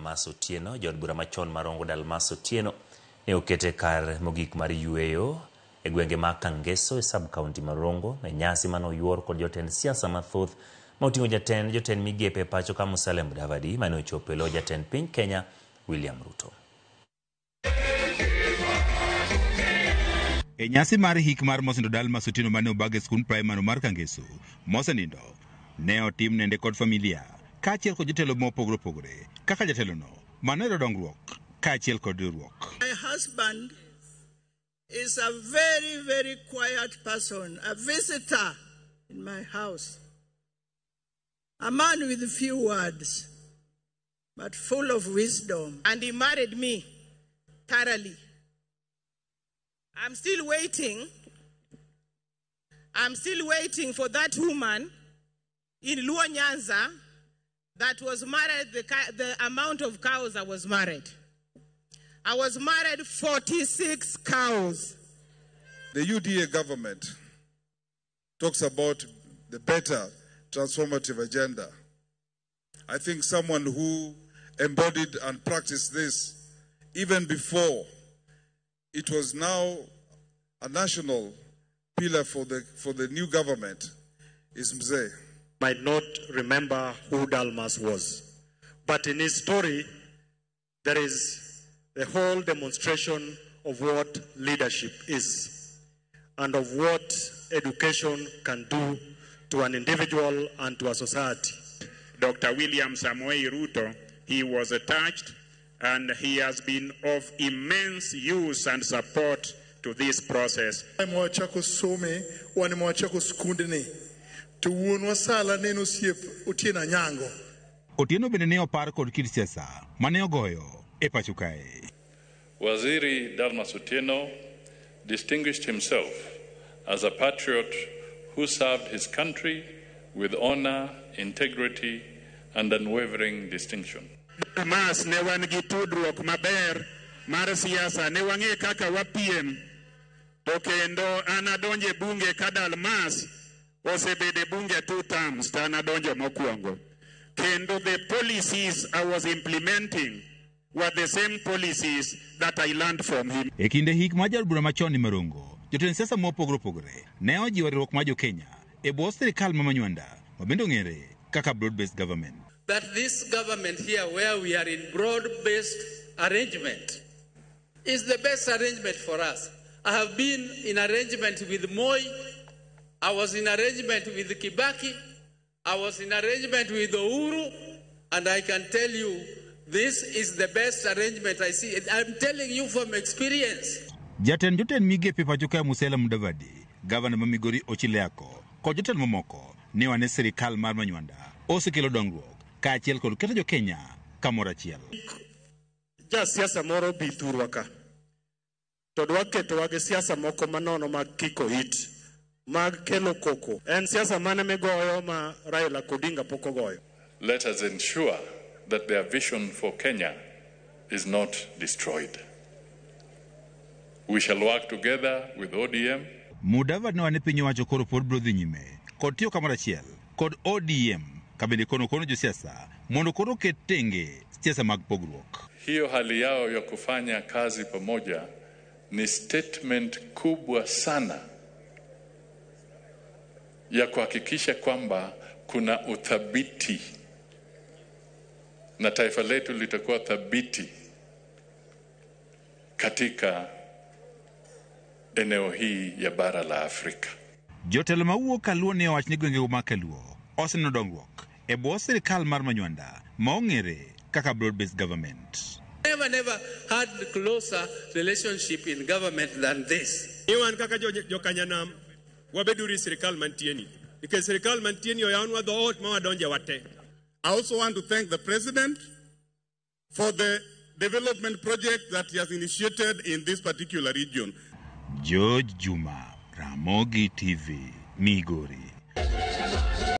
Dalmas Otieno, jaod bura machon mar Rongo Dalmas Otieno ne okete kar mogik mar yueyo e gwenge ma Kangeso e sub county ma Rongo e nyasi mane oyuor kod jotend siasa mathoth ma oting'o jatend jotend migepe e pacho ka Musalia Mudavadi mane ochopo e lo jatend piny Kenya William Ruto. E nyasi mar hik mar Mosenindo Dalmas Otieno mane obag e skund praimar mar Kangeso, mosenindo ne otim nende kod familia kaachiel kod jotelo mopogore opogore kaka jatelono manohero dongruok kaachiel kod riwruok. My husband is a very, very quiet person, a visitor in my house. A man with few words, but full of wisdom. And he married me thoroughly. I'm still waiting. I'm still waiting for that woman in Luo Nyanza that was married, the amount of cows I was married. I was married 46 cows. The UDA government talks about the better transformative agenda. I think someone who embodied and practiced this even before it was now a national pillar for the new government is Mzee. Might not remember who Dalmas was, but in his story, there is the whole demonstration of what leadership is and of what education can do to an individual and to a society. Dr. William Samoei Ruto, he was attached and he has been of immense use and support to this process. Otieno bende ne opar kod kit siasa mane ogoyo e pacho kae. Waziri Dalmas Otieno distinguished himself as a patriot who served his country with honor, integrity, and unwavering distinction. Dalmas ne wan gi tudruok maber mar siasa, ne wang'e kaka wapiem, to kendo an adonje bunge ka Dalmas osebede bunge 2 terms, to an adonjo mokwongo. Kendo the policies I was implementing were the same policies that I learned from him. E kinde hik mar jaod bura machon ni Marongo, jotend siasa mopogore opogore ne ojiwo riwruok mar jo-Kenya e bwo sirikal ma Manywanda ma bende ong'ere kaka broad-based government. That this government here, where we are in broad-based arrangement, is the best arrangement for us. I have been in arrangement with Moi, I was in arrangement with Kibaki, I was in arrangement with Uhuru, and I can tell you this is the best arrangement I see. I'm telling you from experience. Jatend jotend migepe pacho ka Musalia Mudavadi, gavana ma Migori Ochilo Ayacko, kod jotelo mamoko ne wane sirikal mar Manywanda osekelo dongruok kaachiel kod keto jo-Kenya kamoro achiel. Jasiasa moro bi thurwa ka to dwa ketowa gi siasa moko manono mag kiko it, mag kelo koko. En siasa mane migoyo ma Raila Odinga pok ogoyo? Let us ensure that their vision for Kenya is not destroyed. We shall work together with ODM. Mudavadi ne wane piny owacho koro pod biro dhi nyime kod tiyo kamoro achiel kod ODM ka bende kono kono josiasa mondo koro oket tenge siasa mag pogruok. Hiyo hali yao ya kufanya kazi pamoja ni statement kubwa sana ya kuhakikisha kwamba kuna uthabiti na taifa letu litakuwa thabiti katika eneo hii ya bara la Afrika. Jotelo mawuok Kaluo ne owach ni gwenge mag Kaluo oseneno dongruok e bwo sirikal mar Manywanda ma ong'ere kaka broad-based government. Never, never had closer relationship in government than this. Iwan kaka jokanyanam wabeduri sirikal mantieni. Nikech sirikal mantieni oyawnwa dhoot ma wadonje wate. I also want to thank the president for the development project that he has initiated in this particular region. George Juma, Ramogi TV, Migori.